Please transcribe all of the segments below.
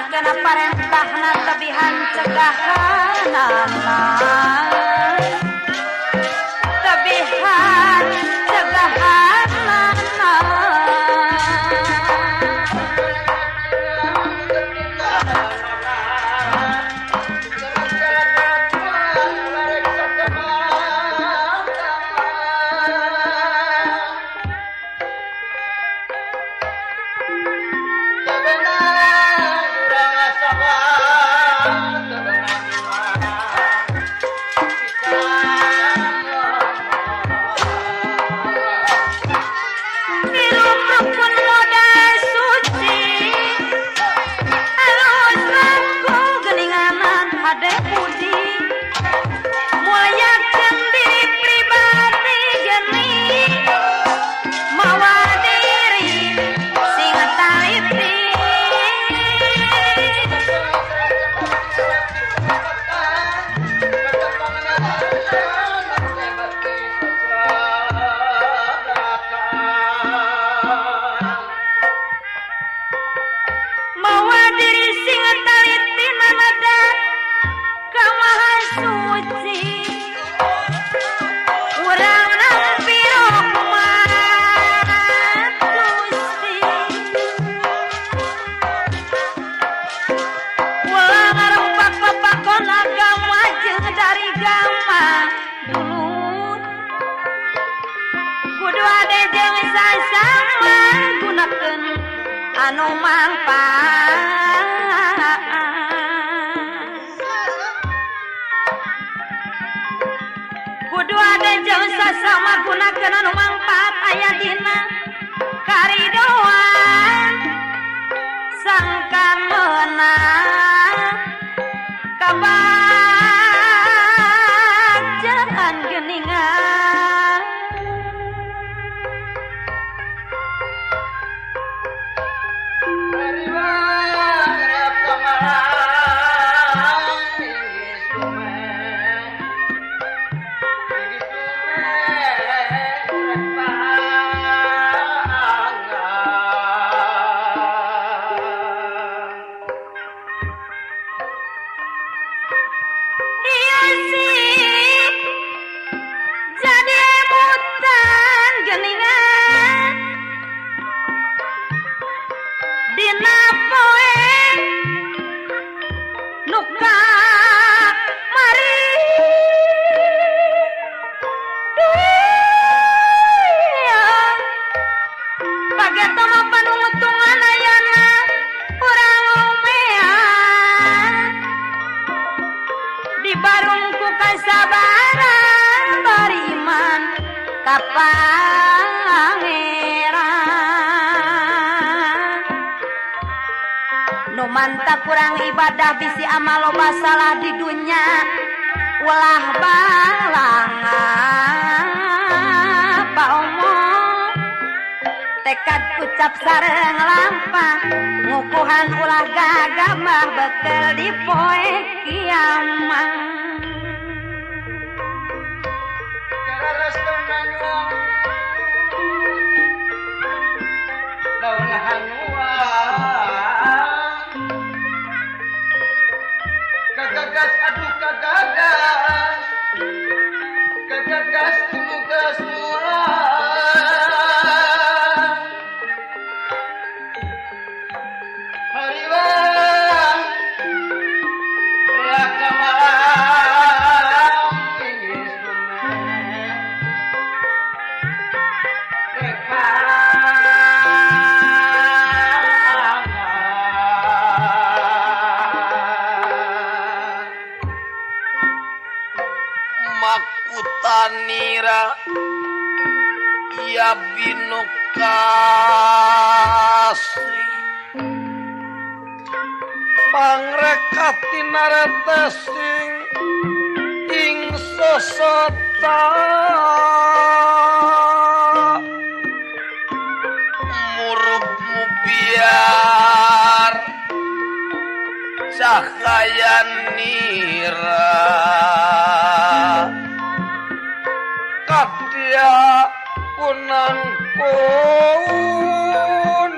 Laksanakeun parentahna tebihan cegahanana. Tebihan cegahanana. Hirup rukun modal suci alus laku geninganan hade budi muliakeun diri pribadi geni mawa diri sing taliti. Mawa diri sing taliti nanada ka Maha Suci urang nampi rahmat Gusti ulah ngarempak papakon agama jeung dari gama dulur kudu ade jeung sasama gunakeun anu mangfaat kudu ade jeung sasama gunakeun anu mangfaat aya dina karidoan sangkan meunang kabagjaan geuningan. Iya sih jadi emutan geningan dina poe nu kamari. Duh, pageto mah panungtungan ayana urang omean dibarung ku kasabaran bari iman ka Pangeran. Nu mantap kurang ibadah bisi amal loba salah di dunya ulah balangan paomo tekad ucap sareng lampah ngukuhan ulah gagabah bekel di poe kiamat. Kagagas aduh kagagas kagagas tumugas murah hariwang rea kamalang inggris dume rek. Makutanira ya binukasri pangreka tinaretesing ing sosota murup mubiar cahaya nira kadya punang punangan.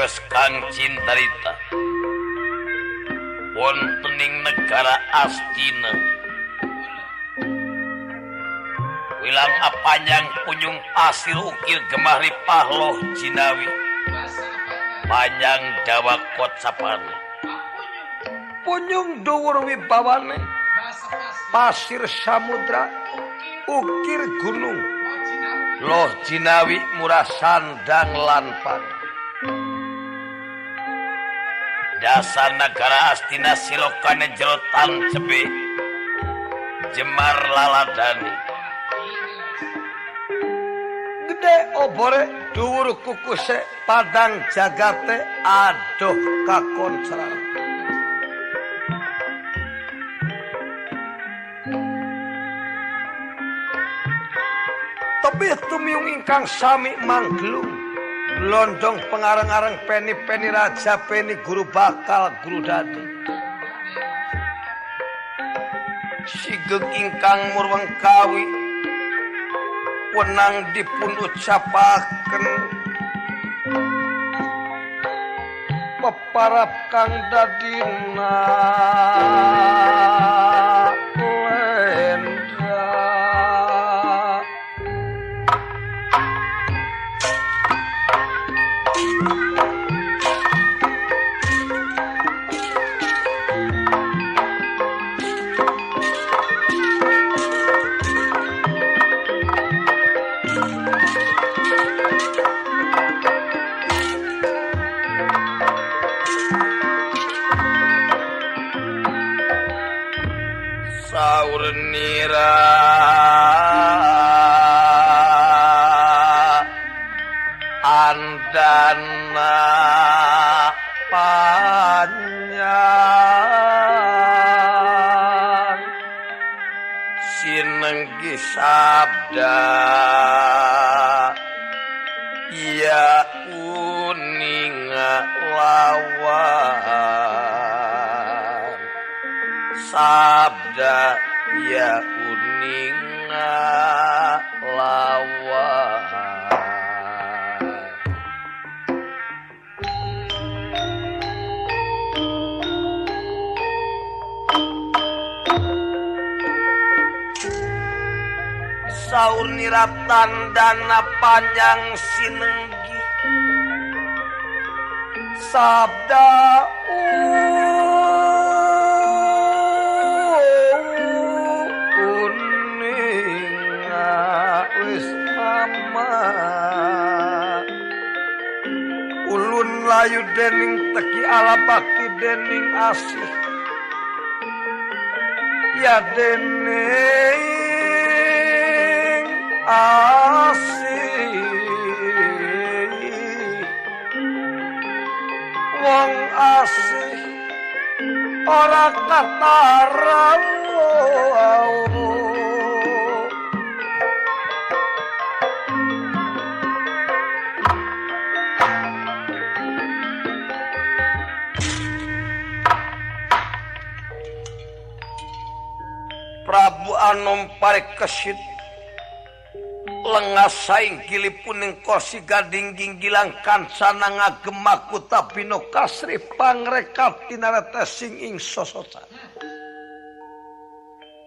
Cariyos kang cintarita wontening negara Astina. Wilang apanjang punjung pasir ukir gemah ripah loh jinawi panjang dawa kotsapan punjung dhuwur wibawane pasir samudra ukir gunung loh jinawi murah sandang lan pan. Dasar negara Astina silokane jero tancepe jemar laladani gede obore dhuwur kukuse padang jagate adoh kakonceran. Tebih tumiyung ingkang sami mangglung glondong pengareng-areng peni-peni raja peni guru bakal guru dadi sigeg ingkang murwengkawi wenang dipun ucapaken peparap kang dadina lendra. Saur nira andana panjang sinenggi sabda ya uninga lawan sabda ya uninga lawan. Saur niratan dana panjang sinenggi sabda uninga wis mama ulun layu dening teki ala bakti dening asih ya dening asih wong asih ora ketara. Prabu Anom Parikesit lengas saing gilipuning kursi gading ginggilang kancana ngagem makuta bino kasri pangrekat tinaretesing ing sosota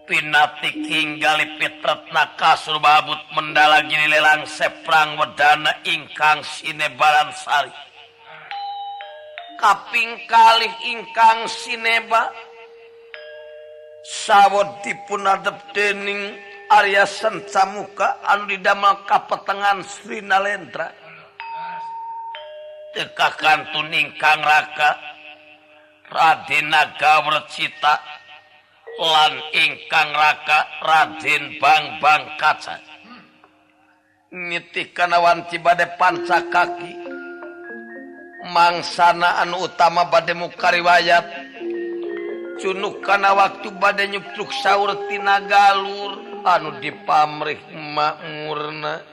pinati kinggali pitretna kasur babut mendala gini lelang seprang wedana ingkang sinebaran sari kaping kalih ingkang sineba sawod dipun adep dening Arya Sencamuka anu didamel kapetengan Sri Nalendra teka kantun ingkang raka Raden Nagawercita lan ingkang raka Raden Bangbang Kaca nitih kana wanci bade pancakaki mangsana anu utama bade muka riwayat cunuk kana waktu bade nyupluk saur tina galur anu dipamrih makmurna.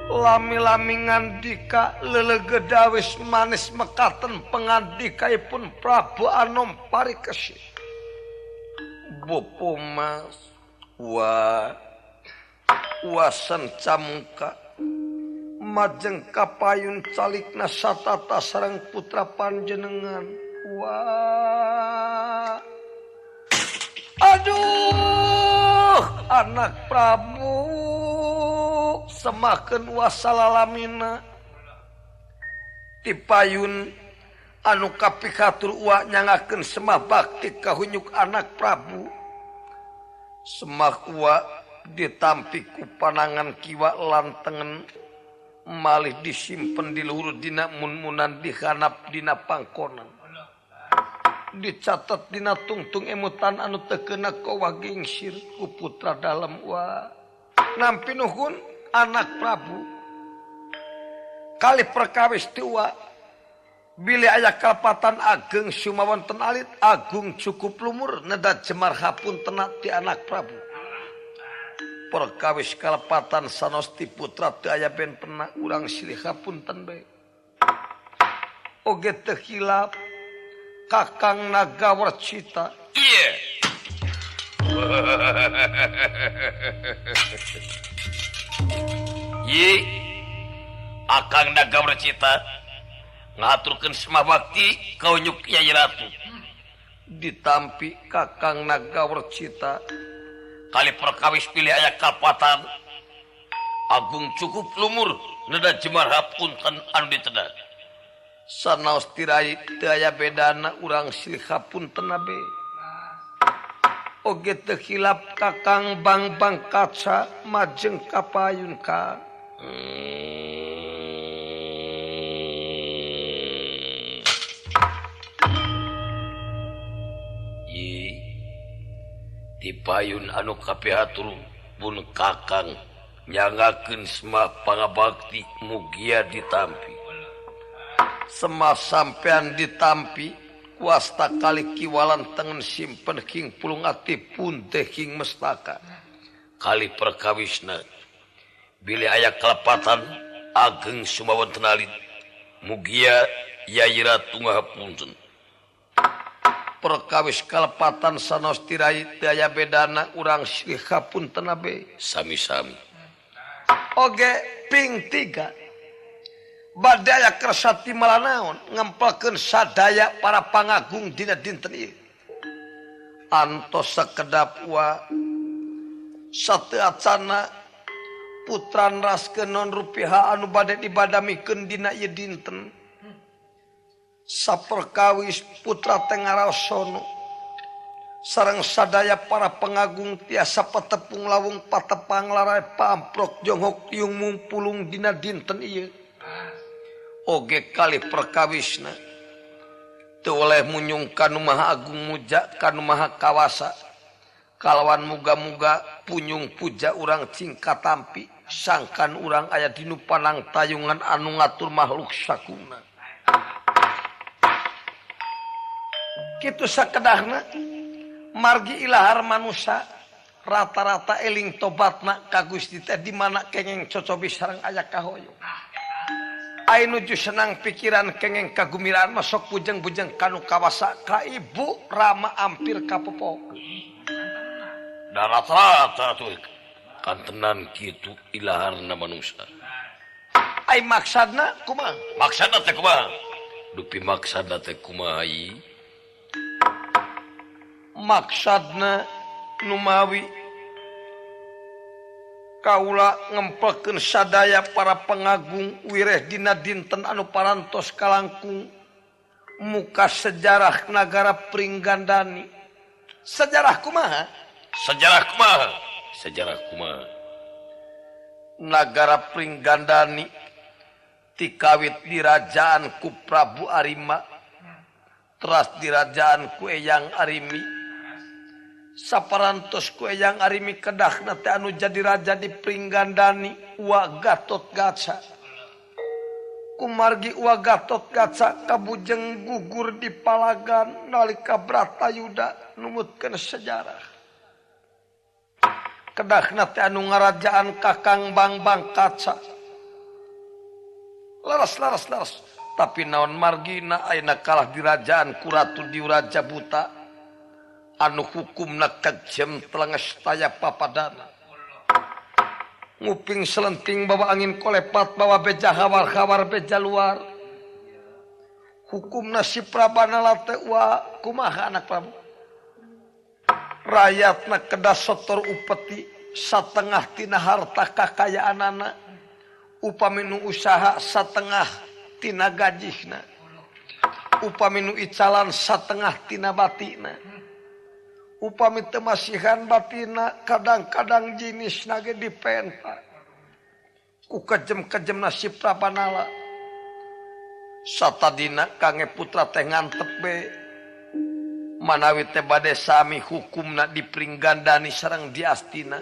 Lami-lami ngandika lelegedawis manis mekaten pengandikaipun Prabu Anom Parikesit. Bopo Mas, wah. Uasan camuka majeng kapayun calikna satata sareng putra panjenengan. Wah, aduh anak Prabu semakeun wasalalamina tipayun anu kapikatur ua nyangakeun semah bakti kahunyuk anak Prabu. Semah ua ditampi ku panangan kiwa lantengen malih disimpen di luhur dina mun-munan dihanap dina pangkonan dicatat dina tungtung emutan anu teu keuna kowah gingsir ku putra dalem. Wa nampi nuhun anak Prabu kali perkawis ti ua bilih aya kalepatan ageng sumawonten alit agung cukup lumur neda jemar hapuntena ti anak Prabu. Perkawis kalepatan sanos ti putra teu aya bentena urang silih hapunten bae. Oge teu hilap Kakang Naga Wercita. Iya. Ye, Akang Naga Wercita ngaturkeun semah bakti ka unyuk Kyai Ratu. Ditampi Kakang Naga Wercita kali perkawis pilih aya kalepatan agung cukup lumur neda jemar hapunten anu ditedak. Sanaos tirai teu aya bedana urang silih hapunten be. Oge teu hilap Kakang Bangbang Kaca majeng kapayun ka. Tipayun anu kapihatur pun Kakang nyangakeun semah pangabakti mugia ditampi. Semah sampean ditampi kuasta kali kiwalan tengen simpen king pulung ati pun teh king mestaka. Kali perkawisna bilih aya kalepatan ageng sumawonten alit mugia Yai Ratu ngahapunten. Perkawis kalepatan sanos tirai teu aya bedana urang silih hapunten be. Sami-sami. Oge ping 3 bade aya kersa ti malanaon ngempelkeun sadaya para pangagung dina dinten ieu. Antos sakedap wa sateu acana putra neraskeun non rupiah anu bade dibadamikeun dina ieu dinten. Saperkawis putra tengarasono sareng sadaya para pengagung tiasa patepung lawung patepang larai pamprok jonghok tiung mumpulung dina dinten ieu. Oge kali perkawisna teu oleh munyung kanu maha agung muja kanu maha kawasa kalawan muga-muga punyung puja urang cing katampi sangkan urang aya dinu panang tayungan anu ngatur makhluk sakuna. Kitu sakedahna margi ilahar manusa rata-rata eling tobatna ka Gusti teh di mana kengeng cocobi sareng aya kahoyong. Ai nuju senang pikiran kengeng kagumiraan masok bujeng-bujeng kanu kawasa ka ibu Rama ampir ka popo. Da rata-rata tuh kantenan kitu ilaharna manusa. Ai maksadna kumaha? Maksadna teh kumaha? Dupi maksadna teh kumaha ieu? Maksadna numawi kaula ngempelkeun sadaya para pengagung wireh dina dinten anu parantos kalangkung muka sejarah nagara Pringgandani. Sejarah kumaha? Sejarah kumaha? Sejarah kumaha? Nagara Pringgandani tikawit dirajaan ku Prabu Arima teras dirajaan ku Eyang Arimi. Saparantos ku Eyang Arimi kedahna teh anu jadi raja di Pringgandani Wa Gatot Kaca. Kumargi Wa Gatot Kaca kabujeng gugur di palagan nalika Bratayuda numutkeun sejarah. Kedahna teh anu ngarajaan Kakang Bangbang Kaca. Laras laras laras tapi naon margina ayeuna kalah dirajaan ku Ratu Diuraja Buta anu hukumna kejem telenges taya papadana. Nguping selenting bawa angin kolepat bawa beja hawar-hawar beja luar. Hukum si Prabanala teh wa kumaha anak Prabu. Rakyatna kedah sotor upeti satengah tina harta kakayaanana. Upami nu usaha satengah tina gajihna. Upami nu icalan satengah tina batina. Upami teu masihan batina kadang-kadang jinisna ge dipenta. Ku kejem-kejem si Prabanala. Satadina kange putra teh ngantep be. Manawi teh bade sami hukumna dipringgandani sareng diastina.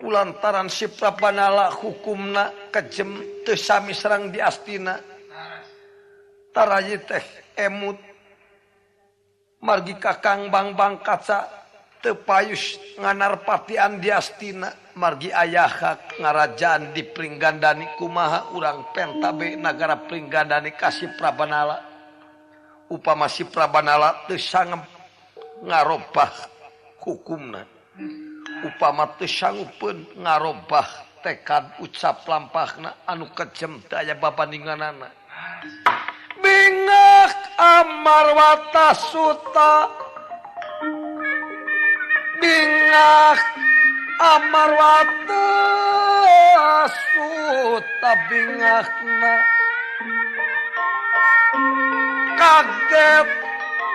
Kulantaran si Prabanala hukumna kejem teu sami sareng diastina. Tarayi teh emut margi kakang Bangbang Kaca teu payus nganarpatian diastina margi aya hak ngarajaan di Pringgandani kumaha urang penta be nagara Pringgandani ka si Prabanala. Upama si Prabanala teu sanggup ngarobah hukumna, upama teu sanggupeun ngarobah tekad ucap lampahna anu kejem teu aya babandinganana. Bingah Amarwata Suta, bingah Amarwata Suta, bingahna kaget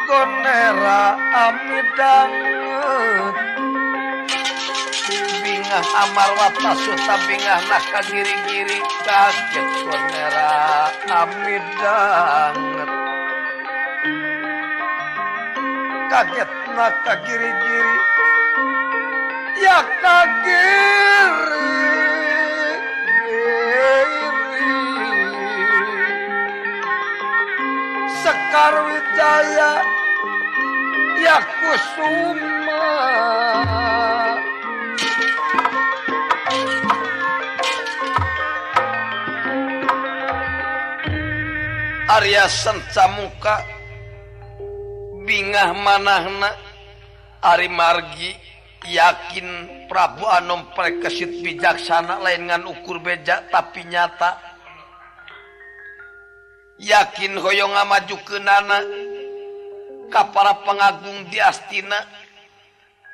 gonera amidanget. Bingah Amarwata Suta bingahna kagiri-giri kaget gonera amidanget. Kaget na kagiri-giri ya kagiri Sekar Wijaya ya Kusuma. Arya Sencamuka bingah manahna ari margi yakin Prabu Anom Prekesit bijaksana lain ngan ukur beja tapi nyata. Yakin hoyong ngamajukeunana ka para pengagung di Astina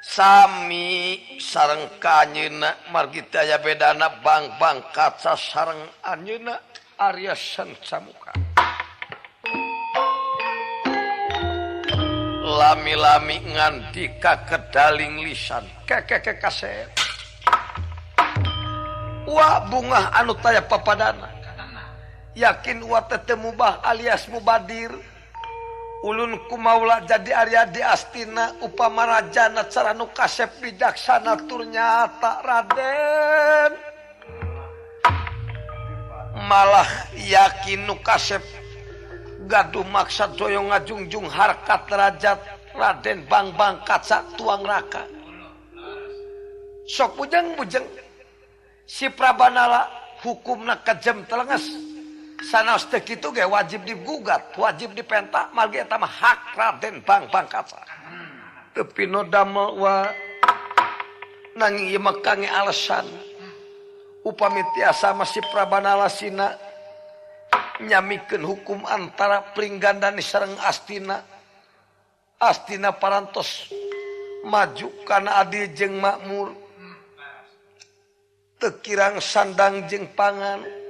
sami sareng ka anjeunna margi teu aya bedana Bangbang Kaca sareng anjeunna Arya Sencamuka. Lami-lami ngandika kedaling lisan kekeke kaset. Wah bungah anu taya papadana. Yakin wa teu mubah alias mubadir. Ulun kumaula jadi Arya di Astina upama rajana cara nu kasep bijaksana tur nyata Raden. Malah yakin nu kasep gaduh maksad doyong ngajungjung harkat derajat Raden Bangbang Kaca tuang raka. Sok bujeng-bujeng si Prabanala hukumna kejem telenges. Sanaos teu kitu ge wajib digugat, wajib dipenta margi eta mah hak Raden Bangbang Kaca. Teu pino damel wa nanging ieu mah kange alasan. Upami tiasa mah si Prabanala sina nyamikeun hukum antara Pringgandani sareng Astina. Astina parantos maju kana adil jeung makmur. Teu kirang sandang jeung pangan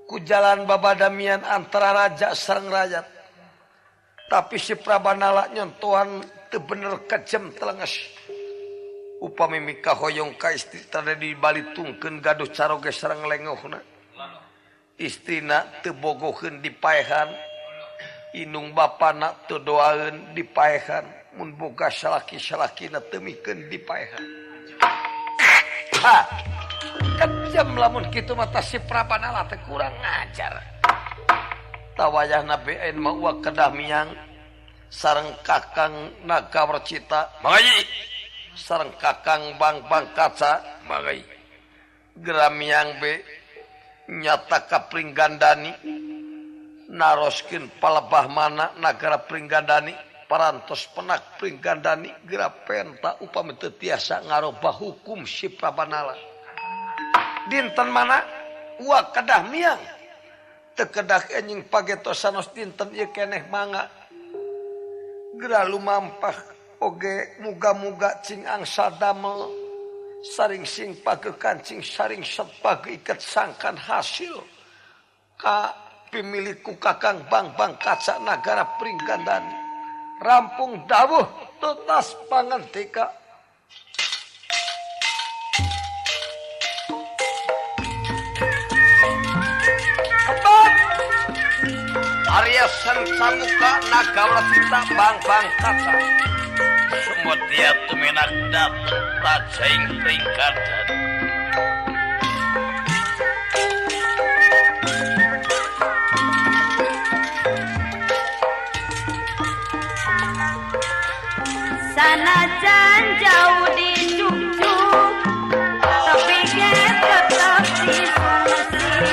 ku jalan babadamian antara raja sareng rakyat. Tapi si Prabanala nyontohan teu bener kejem telenges. Upami mikahoyong ka istri tadi dibalitungkeun gaduh caroge sareng lengohna. Istrina teu bogoheun dipaehan, indung bapana teu doaeun dipaehan, mun boga salaki-salakina teu mikeun dipaehan. Ha, kejam lamun kitu mah tah si Prabanala teh kurang ngajar. Tawayahna BN mah uak kedah miang sareng Kakang Nagawercita, Mangayi, sareng Kakang Bangbang Kaca, Mangayi. Geramiang be nyata ka Pringgandani naroskeun palebah mana nagara Pringgandani Parantos penak Pringgandani geura penta upami teu tiasa ngarobah hukum si Prabanala. Dinten mana uwa kedah miang teu kedah enjing pagetosan dinten ieu keneh mangga. Geura lumampah oge muga-muga cing angsa damel saring sing page kancing saring set page iket sangkan hasil ka pimiliku Kakang Bangbang Kaca Nagara Pringgandani. Rampung dawuh tutas pangantika. Kebon Arya Sensamuka Nagawracita Bangbang Kaca Sumudia tuminak dateng prajaing Pringgandani. Sanajan jauh dicucuk tapi ge tetep disungsi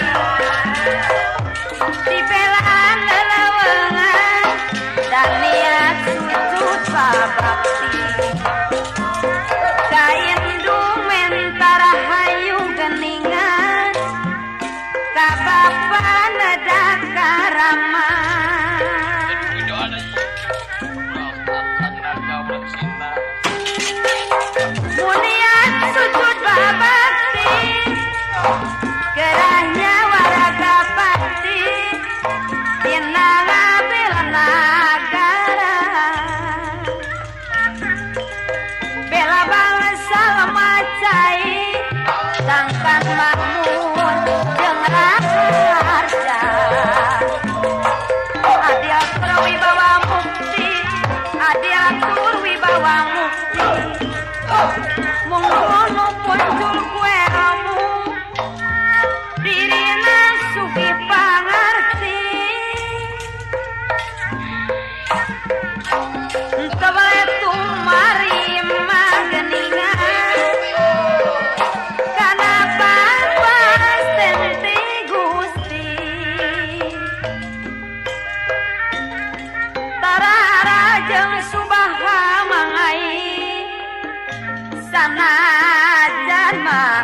dibelaan lelewengan dan niat sujud babakti kain dumentara hayu geningan ka bapa nedak karama. Muniat sujud babakti gerahnya waraga pati dina ngabela nagara bela bangsa lemah cai sangkan makmur jeung raharja adil tur wibawa mukti adil tur wibawa mukti mung muncul kue amu dirina sugih pangarti teu bale tumarima geuningan kana papasten ti Gusti tarara jeung subaha mangai sanajan mah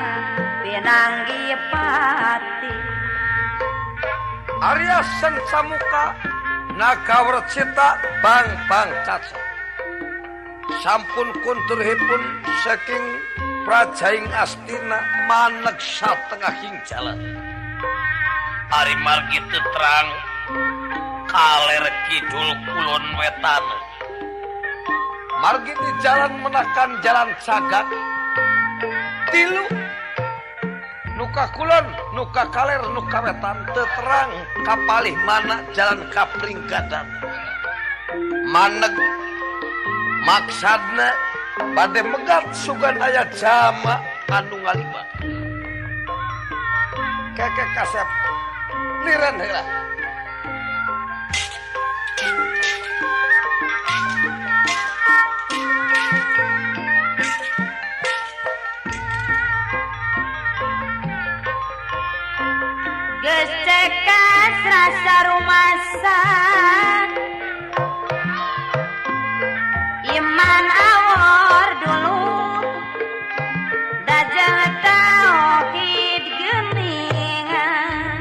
pinanggi pati. Arya Sensamuka Nagawracita Bangbang Kaca sampun kunturhipun saking prajaing Astina maneg satengahing jalan. Ari margi teu terang kaler kidul kulon wetan. Margi di jalan menakan jalan cagak tilu nuka kulon nuka kaler nuka wetan teu terang kapalih mana jalan ka Pringgandani. Maneg maksadna bade megat sugan aya jama anu ngalima. Keke kasep liren heula. Geus cekas rasa rumasa iman awor dulu dajeng tauhid geuningan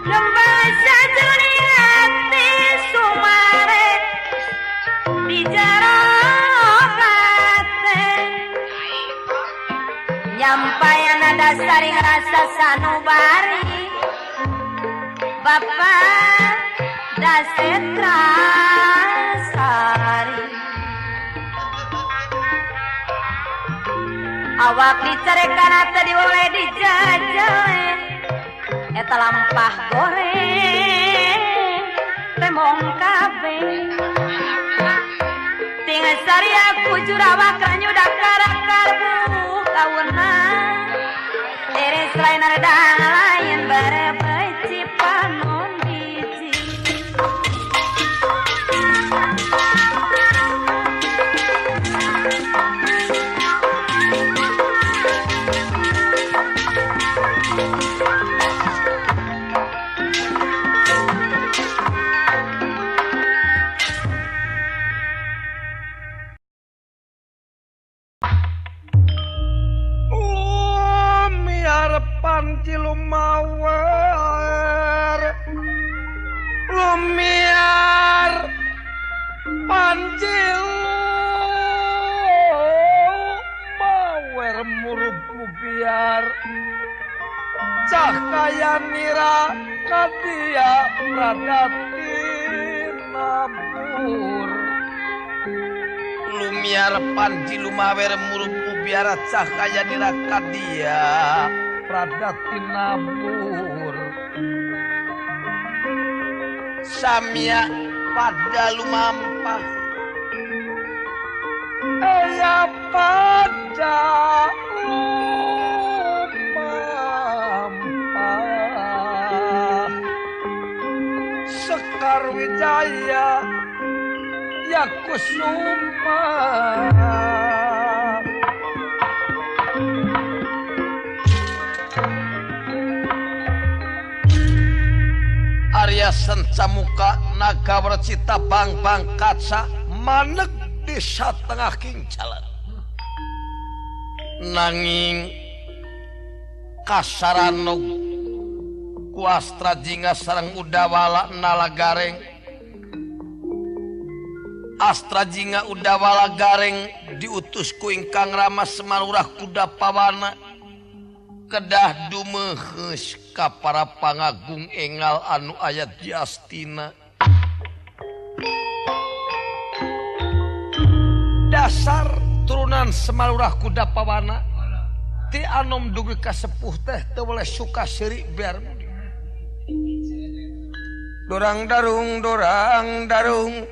lembah sajroning ati sumare di jero hate nyampayan dasaring rasa sanubari Bapa dasetra sari awak dicarekan teu diwewe dijajale eta lampah goreng temong kabeh tinggal saria ku jurawak ranyudak karakar kauna tiris lain redang lain berebeci panon biji. lumawer lumiar panji lumawer murub biar cahaya nira kadia pradati nabur lumiar panji lumawer murub biar cahaya nira kadia pradati nabur samya pada lumampah eya pada lumampah Sekar Wijaya ya Kusuma Arya Sencamuka naga wercita bang-bang kaca manek di satengah kingcalan nanging kasaranog ku Astra Jingga sareng Udawala nala gareng Astra Jingga Udawala gareng diutus ku ingkang Rama Semarurah Kuda Pawana kedah dumeheus ka para pangagung engal anu aya di Astina. Dasar turunan Semarurah Kuda Pawana ti anom dugi ka sepuh teh teu boleh suka seuri biar mudi. Dorang darung dorang darung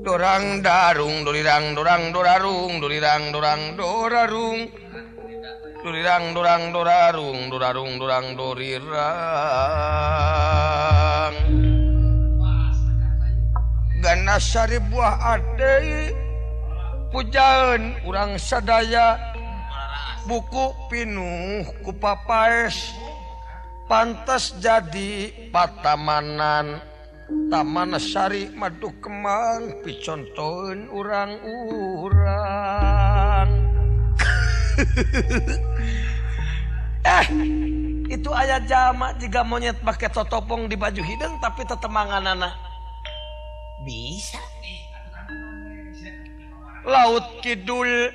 dorang darung dorirang dorang dorarung dorirang dorang dorarung dorirang dorang dorarung dorarung dorang dorirang. Ganasari buah ade pujaeun urang sadaya buku pinuh ku papaes pantas jadi patamanan Taman Sari madu kemang picontoeun urang-urang. Itu aya jalma jiga monyet make totopong di baju hideung tapi tetemanganana bisa. Laut Kidul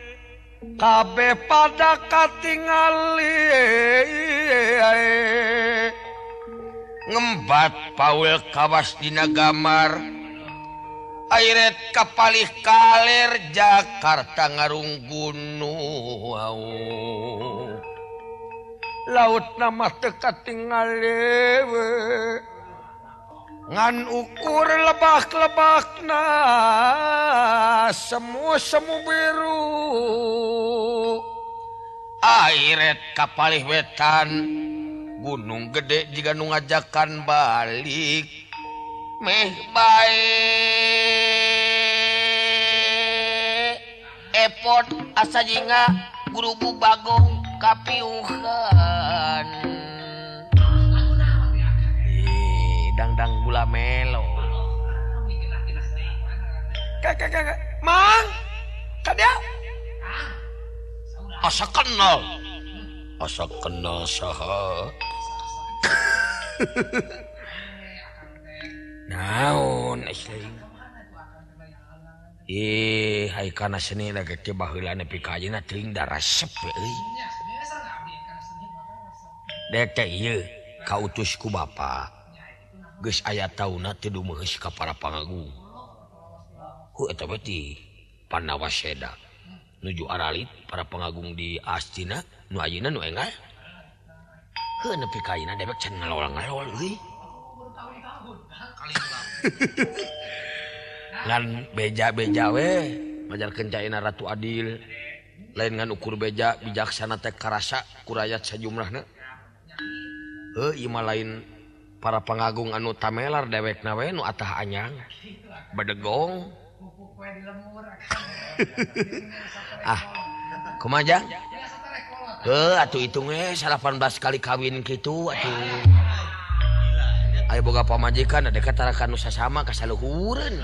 kabeh pada katingali ngembat paul kawas dina gamar airet kapalih kaler Jakarta ngarunggun laut nama teu katingali ngan ukur lebak-lebakna semu-semu biru airet kapalih wetan Gunung Gede jika nu ngajakan balik meh bae epot asa jingga gurubu bagong kapiuhan dangdang gula melo kakak mang kadia asa kenal saha naon ih hai kana seni lagi teh baheula nepi ka ayeuna teuing daresep euy dek teh ieu kautus ku bapa geus aya tauna teu dumeheus ka para pangagung hu eta we ti Panawaseda nuju aralit para pangagung di Astina nu ayeuna nu enggal heuh nepi ka ayeuna dewek can ngalol-ngalol euy ngan beja-beja we majarkeun caina Ratu Adil lain ngan ukur beja bijaksana teh karasa ku rakyat sajumlahna heuh ieu mah lain para pangagung anu tamelar dewekna we nu atah anyang bedegong ah kumaha jang heuh atuh hitung we 18 kali kawin kitu atuh aya boga pamajikan ada katarakan nu sasama ka saluhureun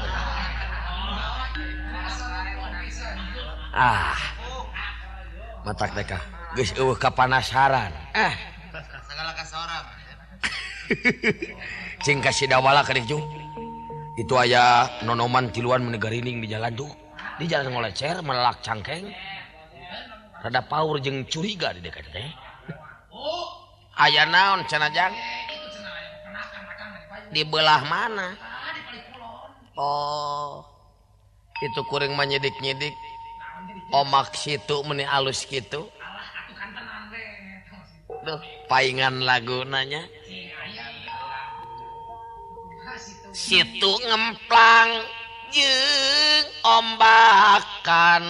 ah matak teh geus eueuh kapanasaran ah Sagala kasorang. Cing kasih dawala ka dieu. Itu aya nonoman tiluan meni garining di jalan tuh. Di jalan ngolecer melelak cangkeng. Rada paur jeung curiga di dekat teh. Aya naon cenah jang? Di belah mana? Oh. Itu kuring mah nyidik-nyidik. Omak situ meni alus kitu. Duh, paingan lagu nanya. Situ ngemplang jeung ombakan.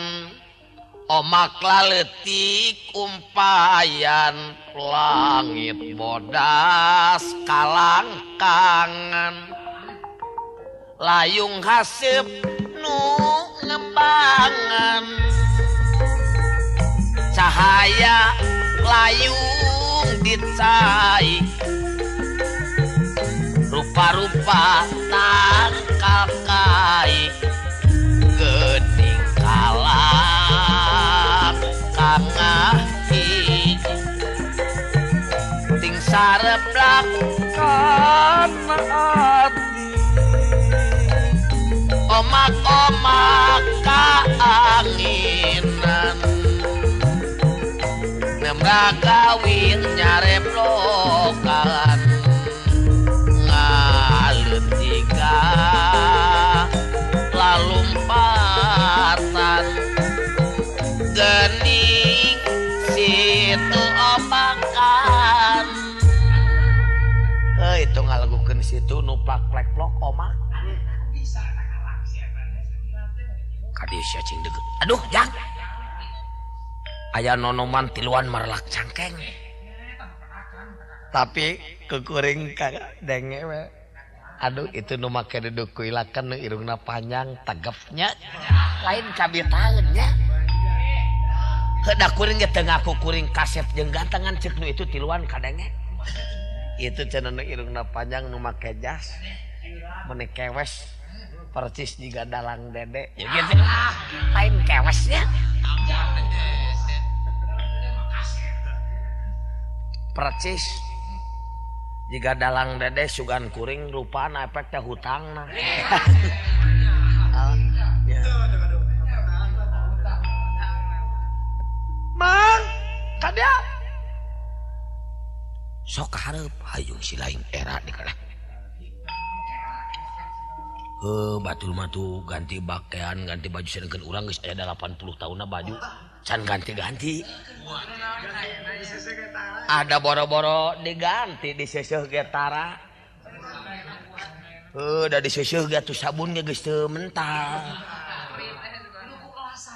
Omak laletik umpayan langit bodas kalangkangan layung haseup nu ngembangan cahaya layung dicai rupa-rupa tangkal kai geuning kalang kangah hiji ting sareblak kana ati omak-omak kaanginan nemragawin nyareblokan ngaleut tiga lalumpatan gening situ omakan. Heuh itu ngalagukeun situ nu plak-plek-plok omak. Kadieu sia cing deukeut. Aduh, jang. Aya nonoman tiluan marelak cangkeng. Tapi kukuring kadenge we. Aduh itu nu make duduk kuilakan nu irungna panjang tegepnya. Lain kabitaeun nya. Heuh kuring ge teu ngaku kuring kasep jeung gantengan ceuk nu itu tiluan kadenge. Itu cenah nu irungna panjang nu make jas. Meni kewes percis jiga dalang dede. Ya gitu. Lain kewesnya. Percis jiga dalang dede sugan kuring rupana efek teh hutangna. Mang, kadia. Sok hareup hayung si lain era di kana. Heuh batur mah tuh ganti pakaian, ganti baju sedengkeun urang geus aya 80 tahunna baju can ganti-ganti. Ada boro-boro diganti di seuseuh ge tara. Heuh da di seuseuh ge atuh sabun ge geus teu mental.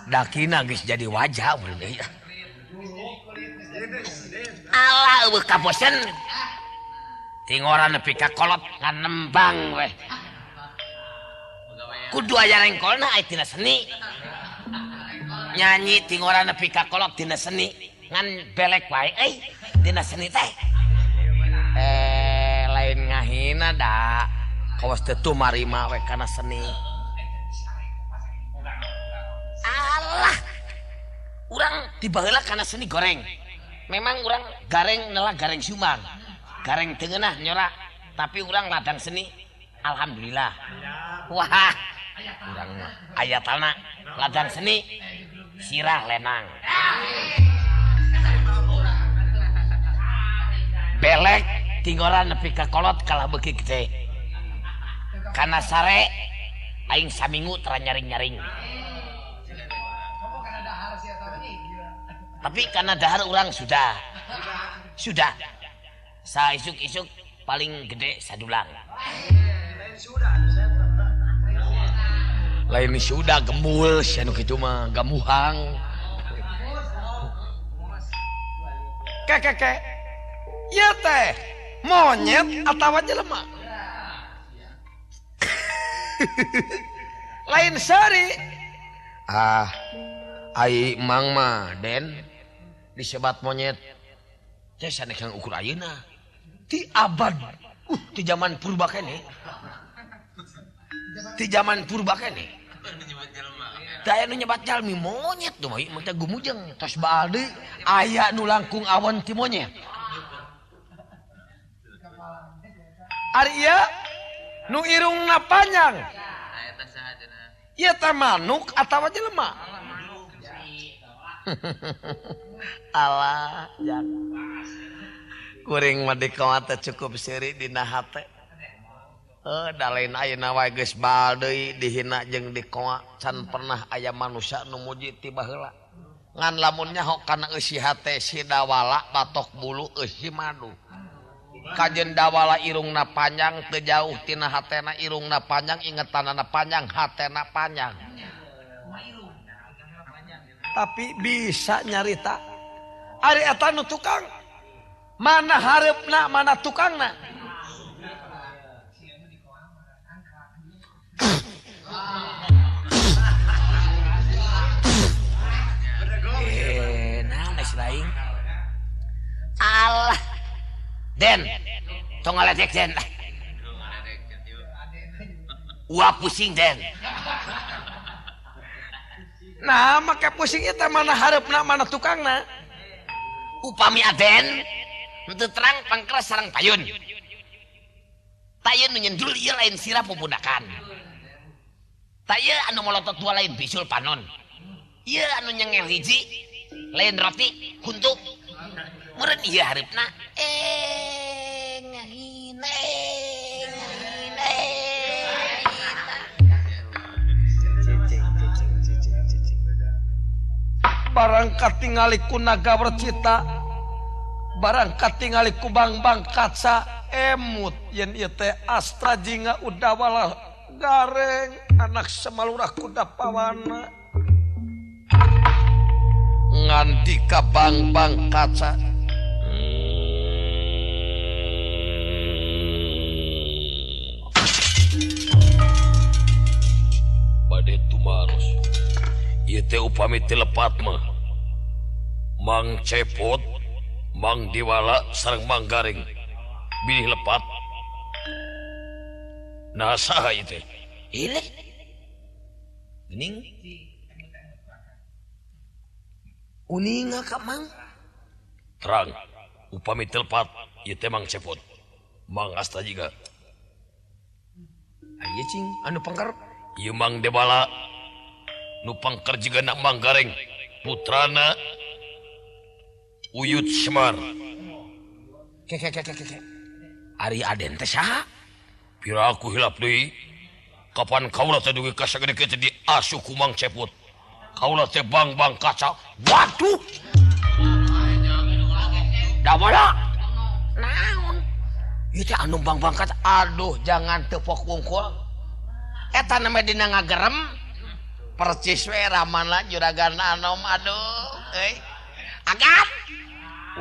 Dakina geus jadi wajah mun deui. Alah eueuh kabosen. Tingoran nepi ka kolot ngan nembang weh. Kudu aya rengkolna aya tina seni. Nyanyi tingoran nepi ka kolot tina seni ngan belek wae euy tina seni teh. Lain ngahina da. Kawas teu tumarima we kana seni. Alah. Urang tibaheula kana seni goreng. Memang urang gareng nelah gareng Sumbang. Gareng teu ngeunah nyora, tapi urang ladang seni. Alhamdulillah. Wah. Urang mah aya tanah ladang seni sirah lenang. Belek tinggoran nepi ka kolot kalah beuki gede. Kana sare aing saminggu tara nyaring-nyaring. Tapi karena dahar orang sudah. Sudah. Saisuk-isuk paling gede sadulang. Lain sudah gemul sia nu kitu mah gamuhang. Kekeke. Ieu teh monyet atawa jelema. Lain seuri. Ah, ai mang mah Den disebat monyet teh sanes kang ukur ayeuna. Ti abad ti zaman purba keneh. Ti zaman purba keneh. Teu aya nu nyebat jalmi monyet tuh mah teh gumujeng tos baal deui aya nu langkung awon ti monyet. Ari ieu nu irungna panjang. Ieu teh manuk atawa jelema? Alah, jang. Kuring mah dikoa teh cukup seuri dina hate. Da lain ayeuna wae geus baal deui dihina jeung dikoa can pernah aya manusia nu muji ti baheula. Ngan lamun nyaho kana eusi hate si dawala batok bulu eusi madu. Kajen dawala irungna panjang teu jauh tina hatena irungna panjang ingetanana panjang hatena panjang. Tapi bisa nyarita ari eta nu tukang mana hareupna mana tukangna. Naon geus lain? Alah. Den, tong ngaledek Den. Wah pusing Den. Nah, make pusing eta mana hareupna mana tukangna. Upami Aden henteu terang pangkeras sareng payun. Tayun nu nyendul ieu lain sirah pupundakan. Taya anu molotot dua lain bisul panon. Ieu anu nyengel hiji lain roti huntu. Meureun ieu hareupna ngahina ngahina. Cicing cicing cicing cicing. Barang katingali ku naga wercita, barang katingali ku bang-bang kaca emut yen ieu teh Astra Jingga Udawala gareng anak Semalurah Kuda Pawana. Ngandika bang-bang kaca. Bade tumaros. Ieu teh upami teu lepat mah. Mang Cepot, Mang Diwala sareng Mang Gareng bilih lepat. Nah saha ieu teh? Ileh. Geuning. Uninga ka Mang? Terang, upami teu lepat ieu teh Mang Cepot. Mang Asta juga. Aya cing anu pangker ieu Mang Dewala. Nu pangker juga nak Mang Gareng putrana Uyut Semar. Ke ke ke ke. Ari Aden teh saha? Pira aku hilap deui. Kapan kaula teh dugi ka sagede kieu teh diasuh ku Mang Cepot. Kaula teh bang-bang kaca. Waduh. Dawala. Naon? Ieu teh anu bang-bang kaca. Aduh, jangan tepok wungkul. Eta namanya dina ngagerem. Percis we ramana juragan anom aduh euy. Agan.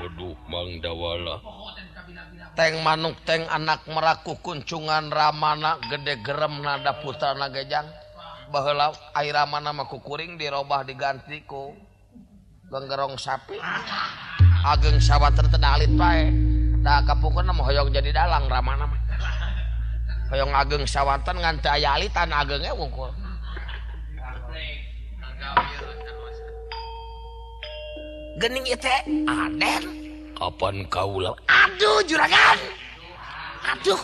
Waduh Mang Dawala. Teng manuk teng anak meraku kuncungan ramana gede gerem nada putrana gejang. Baheula ai ramana mah kukuring dirobah diganti ku genggerong sapi. Ageng sawanten teu alit pae. Da kapungkurna mah hoyong jadi dalang ramana mah. Hoyong ageng sawanten ngan teu aya alitan agengnya wungkul. Gening ieu teh Aden. Kapan kaula? Aduh juragan. Aduh.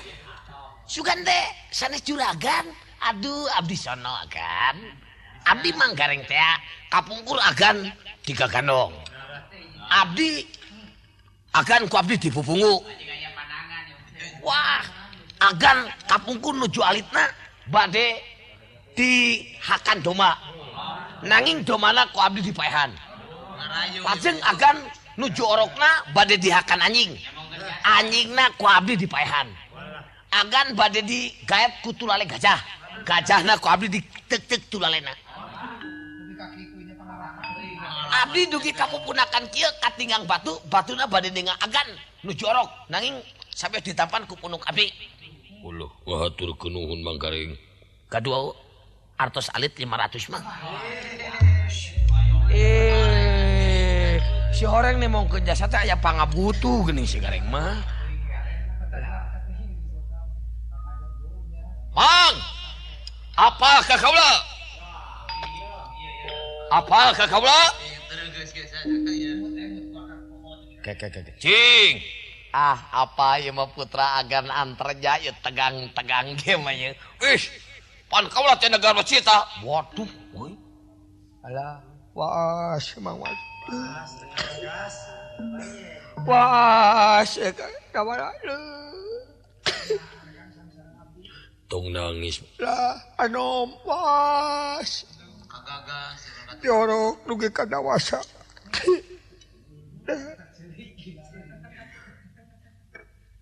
Sugan teh sanes juragan. Aduh abdi sono agan. Abdi Mang Gareng teh kapungkur agan digagandong. Abdi agan ku abdi dipupungu. Wah, agan kapungkur nuju alitna bade dihakan domba. Nanging domana ku abdi dipaehan. Lajeng agan nuju orokna bade dihakan anjing. Anjingna ku abdi dipaehan. Agan bade digaet ku tulale gajah. Gajahna ku abdi ditek-tek tulalena. Abdi dugi kapupunakan kieu katinggang batu, batuna bade ningang agan nuju orok. Nanging sampe ditampan ku punuk abdi. Uluh, wah hatur nuhun Mang Gareng. Kadua artos alit 500 mah. Si horeng nih mau jasa teh aya pangabutuh geuning si Gareng mah. Mang, apa ka kaula? Apa ka kaula? Cing, Ah, apa ieu mah putra agan antarja ieu tegang-tegang ge mah ieu. Ih, pan kaula teh negara cita. Waduh, euy. Alah, waas mang waas. Waas kamana. Tong nangis. Lah, anom waas. Jorok dugi ka dawasa.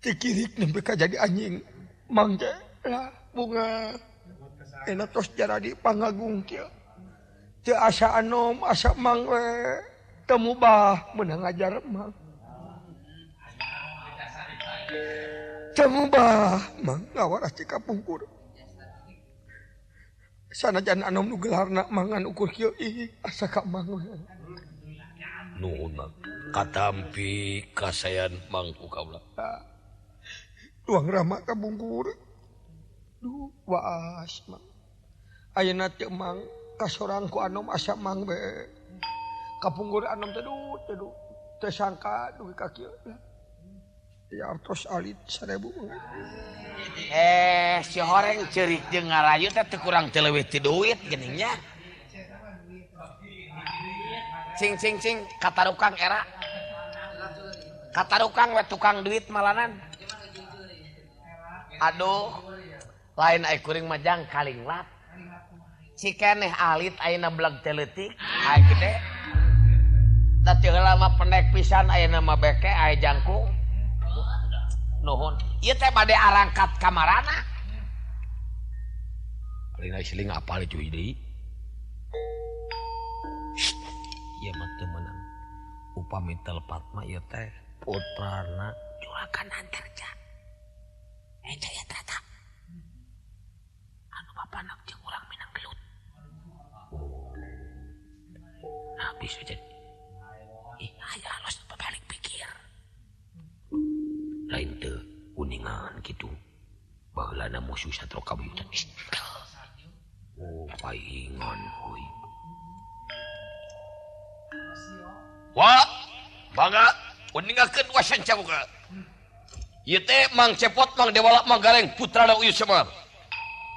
Tikirik nembe ka jadi anjing. Mang teh lah bunga. Enak tos jaradi pangagung kieu. Teu asa anom asa mang we teu mubah meunang ngajar mang. Teu mubah mang ngawaras ti kapungkur. Sanajan anom nu gelarna mangan ukur kieu ih asa ka mang we. Nuhun mang. Katampi kasayan mang ku kaula. Tuang rama ka bungkur. Duh waas mang. Ayeuna teu mang kasorang ku anom asa mang be. Kapungkur anom teh duh teh duh teu sangka dugi ka kieu. Ya artos alit 1000. Si horeng ceurik jeung ngarayu teh teu kurang teu leuwih ti duit geuning nya. Cing cing cing katarukang era. Katarukang we tukang duit malanan. Aduh, lain ai kuring mah jang kalinglat. Cikeneh alit ayeuna beleg teh leutik, ai gede. Da teu heula mah pendek pisan ayeuna mah beke ai jangkung. Nuhun. Ieu teh bade arangkat kamarana. Alina siling apal cuy deui. Ieu mah teu meunang. Upami telepat mah ieu teh putrana juragan Antarja. Jaya Trata. Anu bapanak jeung urang minang gelut. Oh. Nah bisa jadi. Ih, aya halus balik pikir. Lain teu kuningan kitu. Baheulana musuh satro kabuyutan. Oh, paingan euy. Wah, bangga uningakeun wasan cabuka. Ieu teh Mang Cepot, Mang Dewala, Mang Gareng, putrana Uyut Semar.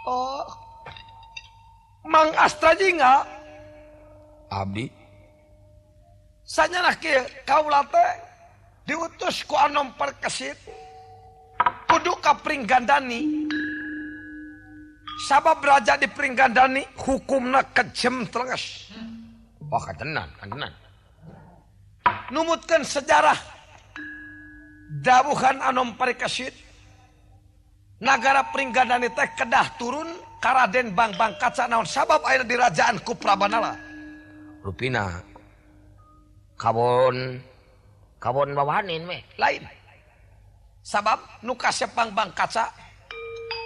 Oh. Mang Astra Jingga. Abdi. Sanyana kieu kaula teh diutus ku Anom Parkesit kudu ka Pringgandani. Sabab raja di Pringgandani hukumna kejem telenges. Wah, katenan, katenan. Numutkeun sejarah dawuhan Anom Parikesit nagara Pringgandani teh kedah turun ka Raden Bangbang Kaca naon sabab ayeuna dirajaan ku Prabanala. Rupina kabon kabon bawanin meh lain. Sabab nu kasep Bangbang Kaca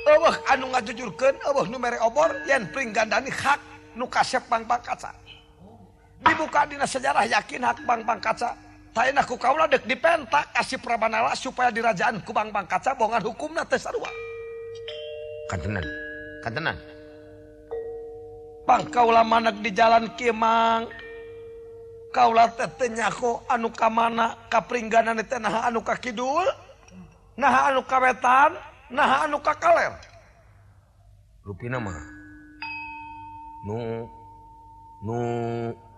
eueuh anu ngajujurkeun eueuh nu mere obor yen Pringgandani hak nu kasep Bangbang Kaca. Dibuka dina sejarah yakin hak Bangbang Kaca. Taena ku kaula deuk dipentak ka si Prabanala supaya dirajaan ku Bangbang Kaca bongan hukumna teh sarua. Kantenan, kantenan. Pang kaula maneg di jalan kieu mang. Kaula teh teu nyaho anu ka mana ka Pringgandani teh naha anu ka kidul, naha anu ka wetan, naha anu ka kaler. Rupina mah nu nu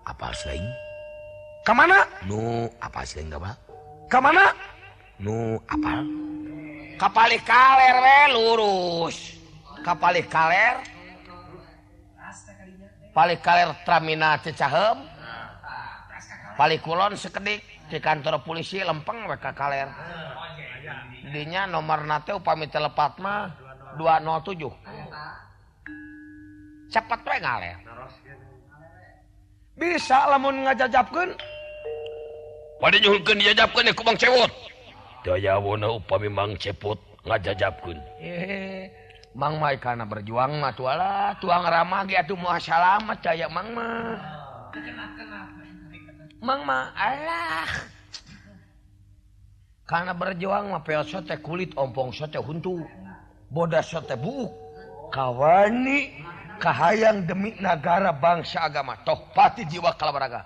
apal selain ka mana? Nu apal selain gak Ka mana? Nu apal kapalih kaler we lurus. Kapalih kaler. Palih kaler Tramina Cicaheum. Palih kulon sekedik di kantor polisi lempeng we ka kaler. Dinya nomorna teh upami telepat mah 207. Cepet we ngaler. Bisa lamun ngajajapkeun bade nyuhunkeun dijajapkeun ku Mang Cewot. Dayawona upami Mang Cepot ngajajapkeun. Mang mah kana berjuang mah tualah tuang ramah ge atuh moal salamet daya Mang mah. Mang mah alah. Kana berjuang mah peot sote kulit ompong sote huntu. Bodas sote buuk. Kawani kahayang demi nagara bangsa agama toh pati jiwa kalabaraga.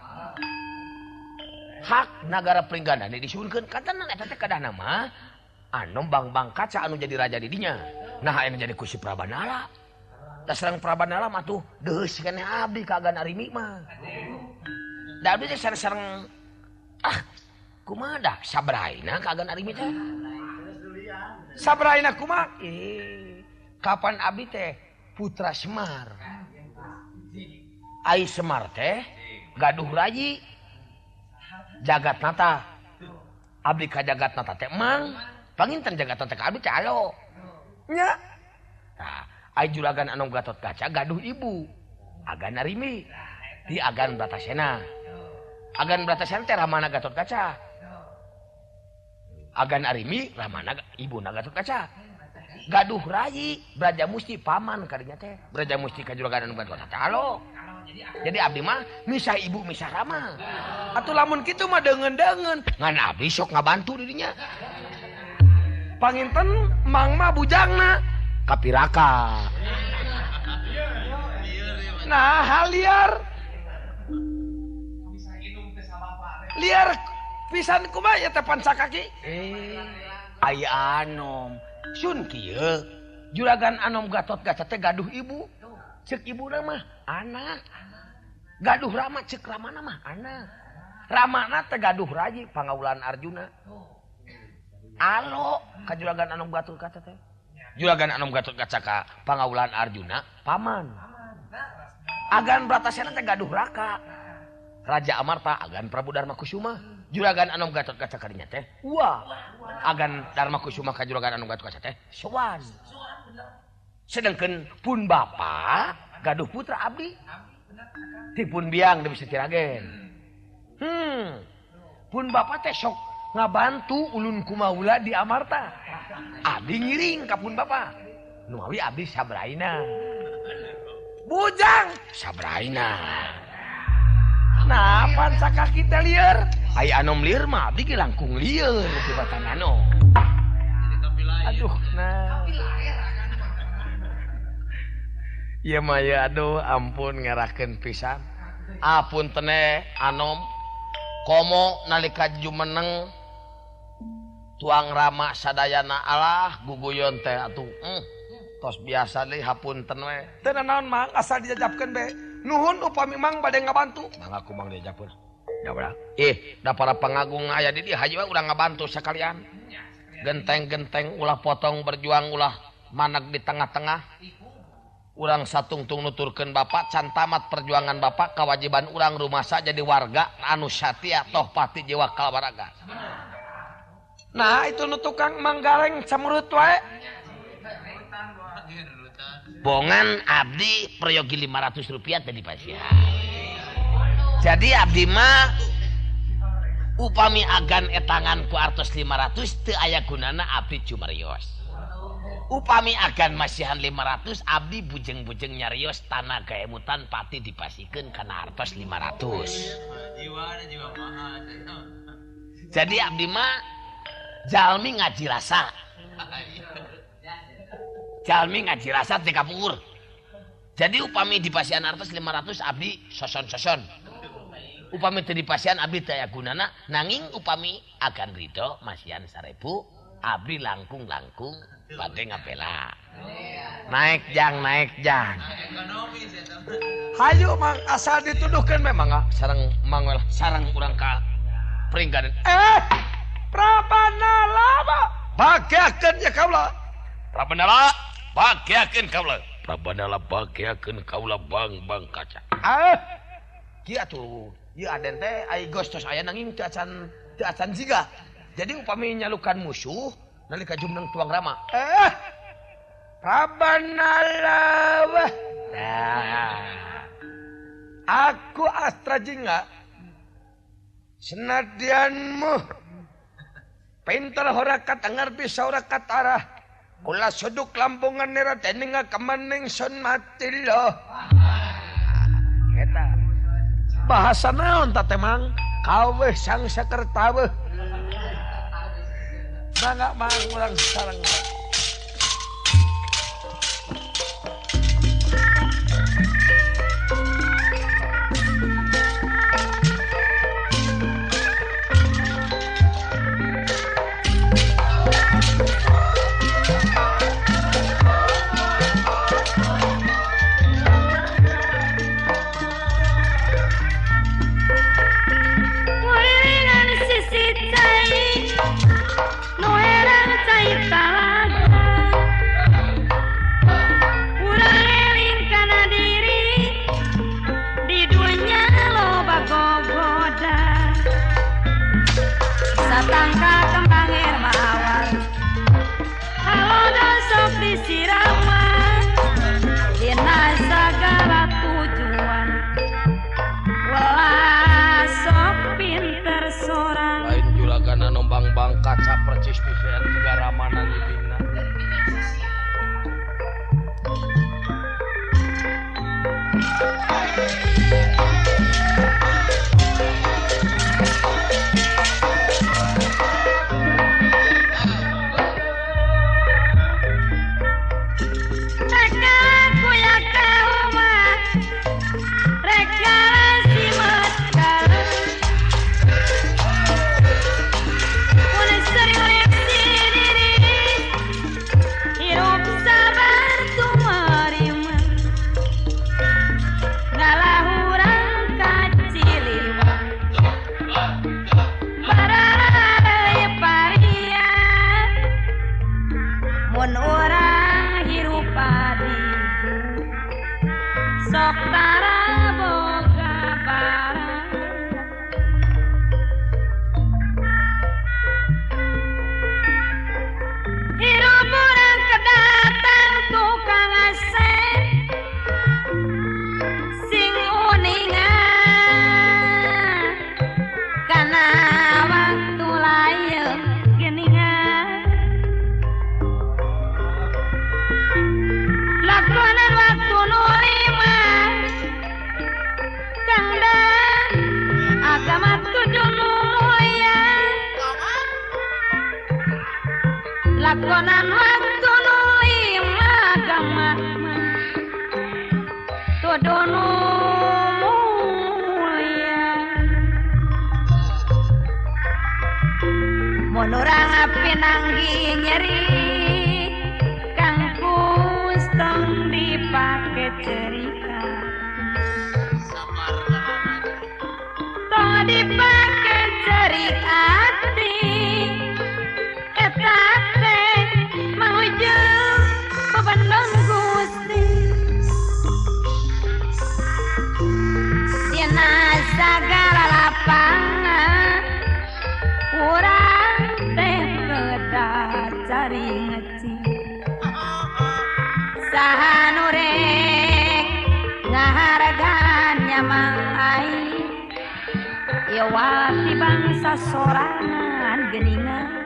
Hak nagara Pringgandani disuhunkeun kantenan eta teh kadahna mah Anom Bang-bang Kaca anu jadi raja di dinya. Nah aya jadi ku si Prabanala. Da sareng Prabanala mah tuh deus keneh abdi ka Agan Arimi mah. Da abdi teh sareng ah kumaha dah sabraina ka Agan Arimi teh. Sabraina kumaha? Kapan abdi teh putra Semar. Ai Semar teh gaduh rayi Jagatnata. Abdi ka Jagatnata teh mang panginten Jagatnata ka abdi teh alo. Nya. Tah, ai juragan Anom Gatot Kaca gaduh ibu Agan Arimi di Agan Bratasena. Agan Bratasena teh ramana Gatot Kaca. Agan Arimi ramana ibuna Gatot Kaca. Gaduh rayi Braja Musti paman kadinya teh. Braja Musti ka juragan Anom Gatot Kaca alo. Jadi abdi mah misah ibu misah rama. Atuh lamun kitu mah deungeun-deungeun. Ngan abdi sok ngabantu di dinya. Panginten mang mah bujangna kapiraka. Nah, liar. Liar pisan kumaha ya teh pancakaki? Aya Anom. Sun kieu juragan Anom Gatot Kaca teh gaduh ibu. Cek ibuna mah anak. Gaduh rama cek ramana mah anak. Ramana teh gaduh rayi pangaulan Arjuna. Alo ka juragan Anom Gatot Kaca teh. Juragan Anom Gatot Kaca ka pangaulan Arjuna paman. Agan Bratasena teh gaduh raka. Raja Amarta Agan Prabu Darma Kusuma. Juragan Anom Gatot Kaca kadinya teh wah. Agan Darma Kusuma ka juragan Anom Gatot Kaca teh sowan. Sedangkan pun bapa gaduh putra abdi. Tipun biang deui bisa tiragen. Pun bapa teh sok ngabantu ulun kumaula di Amarta. Abdi ngiring ka pun bapa. Numawi abdi sabraina. Bujang sabraina. Nah, pancakaki teh lieur. Ai Anom lieur mah abdi ge langkung lieur tibatan Anom. Aduh, nah. Ieu mah ya aduh ampun ngerakeun pisan. Apunten Anom komo nalika jumeneng tuang rama sadayana Allah guguyon teh atuh. Tos biasa deui hapunten we. Teu nanaon mang asal dijajabkeun be. Nuhun upami mang bade ngabantu. Mangga ku mang diajabkeun. Ya udah. Da para pangagung aya di dieu hayu we urang ngabantu sakalian. Genteng-genteng ulah potong berjuang ulah manag di tengah-tengah. Urang satungtung nuturkeun bapak can tamat perjuangan bapak kewajiban urang rumasa jadi warga anu satia toh pati jiwa kalwaraga. Nah itu nu tukang manggareng cemurut wae. Bongan abdi peryogi 500 rupiah tadi pasihan. Jadi abdi mah upami agan etangan ku artos 500 teu aya gunana abdi cumarios. Upami agan masihan 500 abdi bujeng-bujeng nyarios tanah gaemutan pati dipasikeun kana artos 500. Jadi abdi mah jalmi ngaji rasa. Jalmi ngaji rasa teh kapungkur. Jadi upami dipasihan artos 500 abdi soson-soson. Upami teu dipasihan abdi teu aya gunana nanging upami agan ridho masihan 1000 abdi langkung-langkung bade ngapela. Naik jang, naik jang. Hayu mang asal dituduhkeun memang sareng mang lah sareng urang ka Pringgadan. Prabanala bagiakeun ya kaula. Prabanala bagiakeun kaula. Prabanala bagiakeun kaula bang-bang kaca. Kieu atuh. Ieu aden teh ai geus tos aya nanging teu acan jiga. Jadi upami nyalukan musuh nalika jumneng tuang rama. Prabanala. Nah. Aku Astra Jingga. Senadianmu pinter ora katengar bisa ora katarah. Kula suduk lambungan nira deninga kemaning sun mati loh. Eta. Bahasa naon ta teh mang? Kaweh sang sakertaweh. Mangga mang urang sareng. sirama dina sagala tujuan welas sok pinter sorang lain juragana nombang bang kaca percis pisan tiga ramana ngibingna. Sok tara boga barang hirup urang kedatang tukang asep sing uninga kana waktu layeung geuningan lakonan waktu nu agama tujuh mulia lakonan waktu nu lima agama tujuh mulia mun urang pinanggi nyeri kang kustong dipake cerita dipake cerik ati eta teh maujud pabandong Gusti dina sagala lapangan urang teh kedah cari ngeci saha nu rek ngahargaan nyamang aing Iwati bangsa sorangan geningan.